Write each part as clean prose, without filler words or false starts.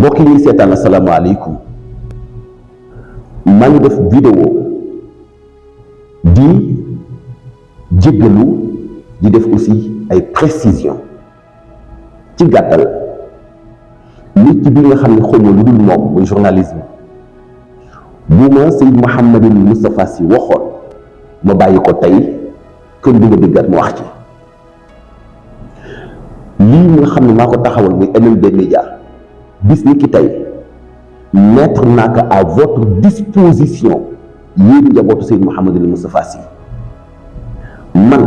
mbokk yi seetaan asalaamaaleykum maa ngi def vidéo di jéggalu di def aussi ay précision ci gàttal nit ci bi nga xam ne xawma lu dul moom muy journalisme bu ma Seyd Mouhamadul Moustapha Sy waxoon ma bàyyi ko tey kën du ma déggat mu wax ci lii nga xam ne maa ko taxawal muy MMD Média bis ni ki tey mettre naa ko à votre disposition yéen njabootu Seyd Mouhamadul Moustapha Sy man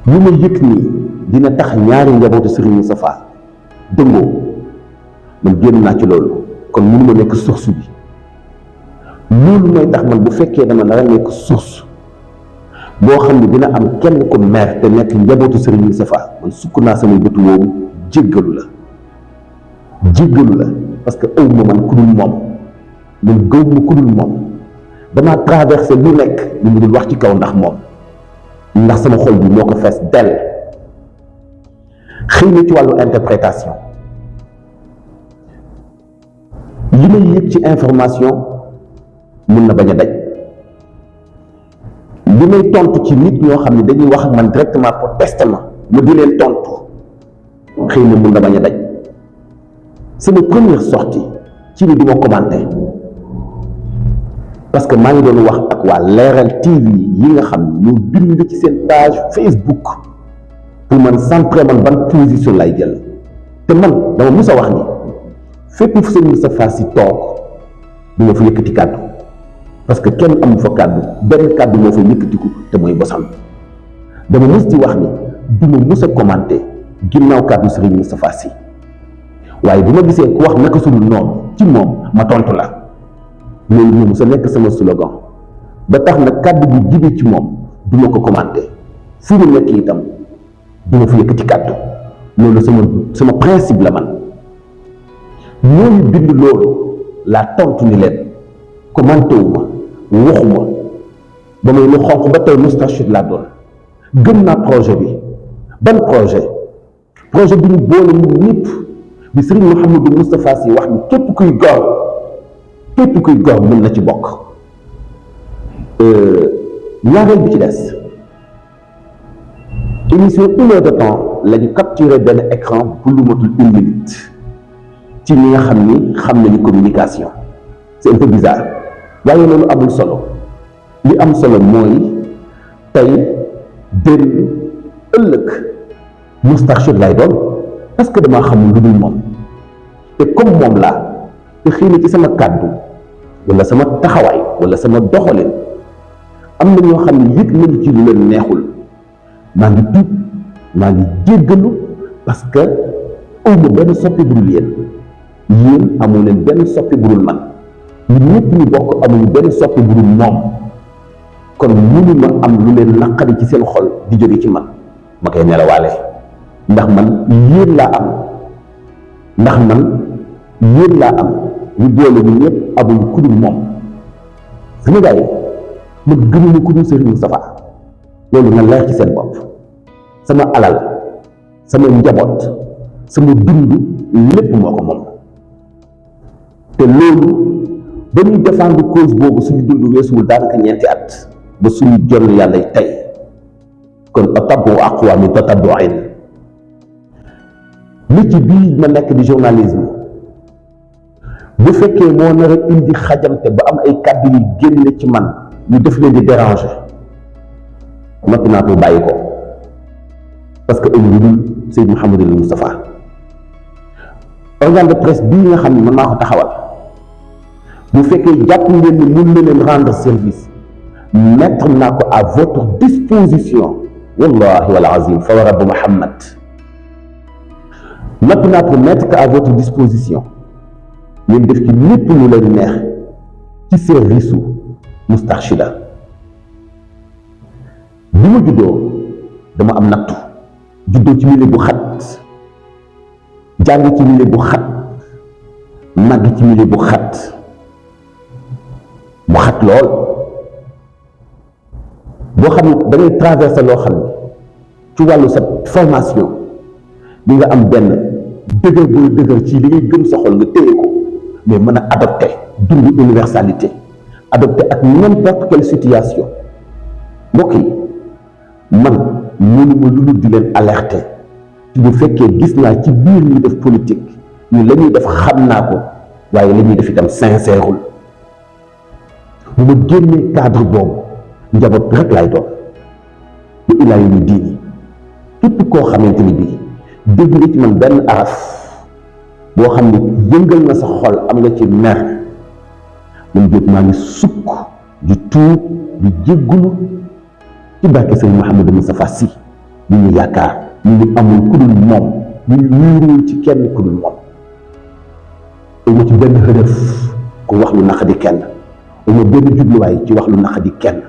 lu ma yëg nii dina tax ñaari njabootu Serigne Moustapha dëngoo man génn naa ci loolu kon mënu ma nekk source bi loolu mooy tax man bu fekkee dama nar a nekk source boo xam ne dina am kenn ko mer te nekk njabootu Serigne Moustapha man sukk naa samay bëtu woowu jéggalu la parce que aw ma man ku dul moom man gëw ma ku dul moom damaa traversé lu nekk lu mu dul wax ci kaw ndax moom ndax sama xol bi moo ko fees dell xëy na ci wàllu interprétation li may yëg ci information mun na bañ a daj li may tontu ci nit ñoo xam ne dañuy wax ak man directement pour tester ma di leen tontu xëy na mun na bañ a daj sama première sortie ci ni di ma commenter parce que maa ngi doon wax ak waa Leral TV yi nga xam ne ñoo bind ci seen page Facebook pour man centrer man ban position lay jël te man dama mus a wax ni fépp fu Sëñ Moustapha Sy toog du ma fa yëkkati kàddu parce que kenn amu fa kàddu benn kàddu moo fa yëkkatiku te mooy bosam dama mus di wax ni du ma mus a commenter ginnaaw kàddu Sëriñ Moustapha Sy waaye bu ma gisee ku wax naka sudul noonu ci moom ma tontu la loolu moom sa nekk sama slogan ba tax na kàddu bu jibee ci moom du ma ko commenter fu mu nekk itam du ma fa yëkkati kàddu loolu sama principe la man ñooñu bind loolu laa tontu ni leen commenté wu ma waxuma ba may lu xonq ba tey Moustarchid laa doon gëm naa projet bi ban projet bi ñu boole ñu ñëpp bi Serigne Mouhamadou Moustapha Sy wax ni képp kuy góor mën na ci bokk ñaareel bi ci des émission 1 heure de temps la ñu capturé benn écran bu lu matul 1 minute ci ñi nga xam nañu communication c'est un peu bizarre waaye loolu amul solo li am solo mooy tey démb ëllëg Moustarchid lay doon parce que damaa xamul lu dul moom te comme moom laa te xëy na ci sama kàddu wala sama taxawaay wala sama doxalin am na ñoo xam ne yëg nañu ci lu leen neexul maa ngi tuub maa ngi jéggalu parce que awma benn soppi bu dul yéen amoo leen benn soppi bu dul man ñun ñëpp ñu bokk amuñu benn soppi bu dul moom kon mënu ma am lu leen naqari ci seen xol di jóge ci man ma koy nelawaale ndax man yéen laa am ñu boole ñu ñëpp amuñu ku dul moom sama gars yi ma gënuñu ku dul Serigne Moustapha loolu nga leer ci seen bopp sama alal sama njaboot sama dund lépp moo ko moom te loolu ba ñuy défendre cause boobu suñu dund weesuwul daanaka ñeenti at ba suñu jonn yàlla tey kon atabbu aqwa min tatabbu'in métier bii ma nekk di journalisme bu fekkee moo nar a indi xajamte ba am ay kàddu yu génne ci man ñu def leen di déranger noppi naa ko bàyyi ko parce que ëllëg dul Seyd Mouhamadul Moustapha organe de presse bii nga xam ne mën naa ko taxawal bu fekkee jàpp ngeen ni mun na leen rendre service mettre naa ko à votre disposition wallahi wal azim fa wa rabbu Muhammad noppi naa ko mettre ko à votre disposition ngeen def ci lépp lu leen neex ci service u Moustarchida bi ma juddoo dama am nattu juddoo ci milieu bu xat jàng ci milieu bu xat màgg ci milieu bu xat lool boo xam ne da ngay traversé loo xam ne ci wàllu sa formation di nga am benn dëgër booy dëgër ci li ngay gëm sa xol nga téye ko mais mën a adopté dund universalité adopté ak n'importe quelle situation mbokk yi man mënuma lu dul di leen alerter ci bu fekkee gis naa ci biir ñuy def politique ñu la ñuy def xam naa ko waaye la ñuy def itam sincèreul bu ma génnee cadre boobu njaboot rek laay doon bu ilaa yu ñu diini képp koo xamante ni bii dégg nga ci man benn araf boo xam ne yëngal na sa xol am nga ci mer man jóg maa ngi sukk di tuub di jéggulu ci barke sëñ Mouhamadou Moustapha Sy ñu ñu yaakaar ñu ñu amul ku dul moom ñu ñu wéeruwul ci kenn ku dul moom uma ci benn hëdëf ku wax lu naqadi kenn uma benn jubluwaay ci wax lu naqadi kenn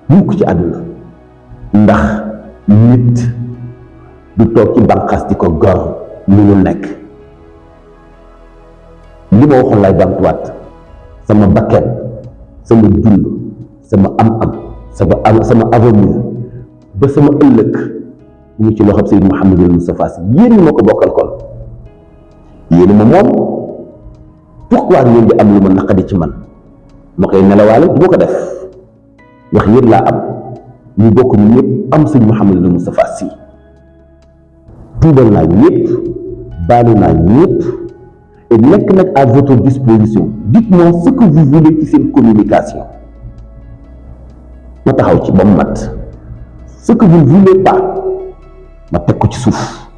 mukk ci àdduna ndax nit du toog ci bànqaas di ko gor mënul nekk li ma waxoon lay bamtuwaat sama bakken sama dund sama am-am sama avenir ba sama ëllëg mu ngi ci loxob Seydou Mouhamadou Moustapha Sy yéen ñi ma ko bokkal kon yéen ma moom pourquoi ngeen di am lu ma naqadi ci man ma koy nelawaale du ma ko def ndax yéen laa am ñu bokk ñu ñëpp am Seydou Mouhamadou Moustapha Sy tuubal naa ñëpp baalu naa ñëpp et nekk nag à votre disposition dites-moi ce que vous voulez ci seen communication ma taxaw ci ba mu mat ce que vous ne voulez pas ma teg ko ci suuf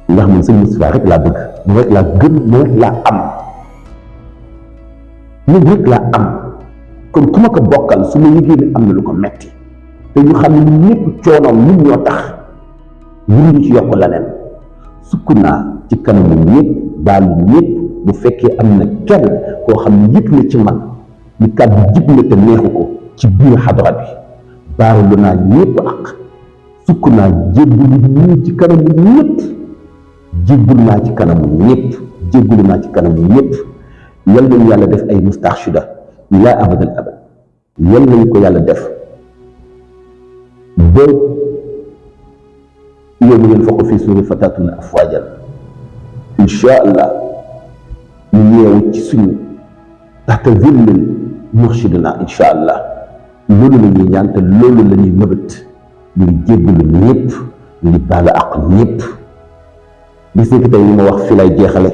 ndax man sëñ Moustapha rek laa bëgg moom rek laa gëm moom rek laa am moom rek laa am kon ku ma ko bokkal su ma yëgee ne am na lu ko metti te ñu xam ne ñëpp coonoom ñun ñoo tax mënuñu ci yokk leneen sukk naa ci kanamu ñëpp baalu ñëpp bu fekkee am na kenn koo xam ne yëg na ci man ni kàddu jib na te neexu ko ci biir xadra bi baalu naa ñëpp ak sukk naa jéggulu ñii ci kanamu ñëpp jéggulu naa ci kanamu ñëpp jéggulu naa ci kanamu ñëpp yal nañu yàlla def ay mustarshida ila abadal abad yal nañu ko yàlla def ba yawma yunfaqu fi suuri fatatuna afwajan incha allah ñu yeewu ci suñu taxta zillil murshidina incha allah loolu la ñuy ñaan te loolu la ñuy mëbët ñu ngi jéggalu ñëpp ñu ngi baalu ak ñëpp gis nga tey li ma wax fi lay jeexale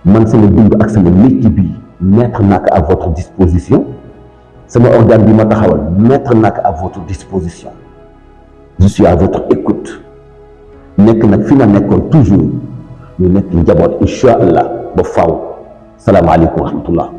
man sama dund ak sama métier bi mettre naa ko à votre disposition sama organe bi ma taxawal mettre naa ko à votre disposition je suis à votre écoute nekk nag fi ma nekkoon toujours ñu nekk njaboot incha allah ba faw salaamaaleykum wa rahmatullah